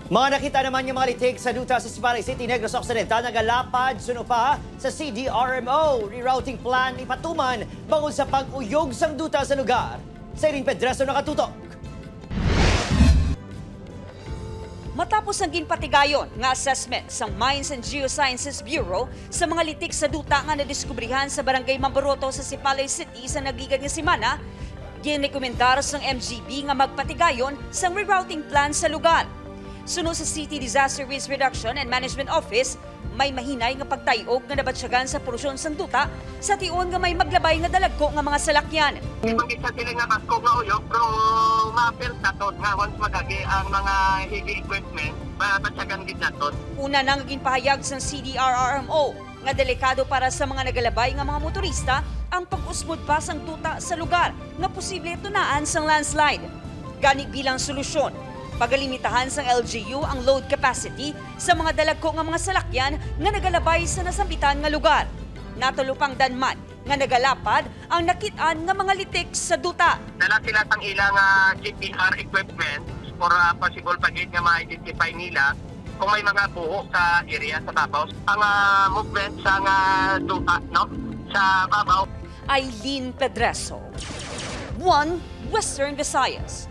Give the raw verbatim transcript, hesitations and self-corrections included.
Mga nakita naman nga mga litik sa duta sa Sipalay City, Negros Occidental, nagalapad suno pa sa C D R M O. Rerouting plan ipatuman bangod sa pag-uyog sang duta sa lugar. Si Irene Pedreso nakatutok. Matapos ang ginpatigayon nga assessment sang Mines and Geosciences Bureau sa mga litik sa duta nga nadiskubrihan sa Barangay Mambaroto sa Sipalay City sa nagligad nga semana, ginrekomendar sang M G B nga magpatigayon sang rerouting plan sa lugar. Suno sa City Disaster Risk Reduction and Management Office, may mahinay nga pagtay-og nga nabatyagan sa porsyon sang duta sa tion nga may maglabay nga dalagko nga mga salakyan. Di man kita sila nga basko nga uyog, pero ma-felt naton nga once magagi ang mga heavy equipment, mabatyagan gid naton. Una na nga ginpahayag sang C D R R M O nga delikado para sa mga nagalabay nga mga motorista ang pag-usbod pa sang duta sa lugar nga posible tunaan sang landslide. Gani, bilang solusyon, pagalimitahan sang L G U ang load capacity sa mga dalagko nga mga salakyan nga nagalabay sa nasambitan nga lugar. Natalupangdan man nga nagalapad ang nakit-an nga mga litik sa duta. Dala sila sang ila nga G P R equipment for, ah, possible pa gid nga ma-identify nila kung may mga buho sa area sa babaw. Ang, ah, movement sa nga duta, no, sa babaw. Eileen Pedreso, One Western Visayas.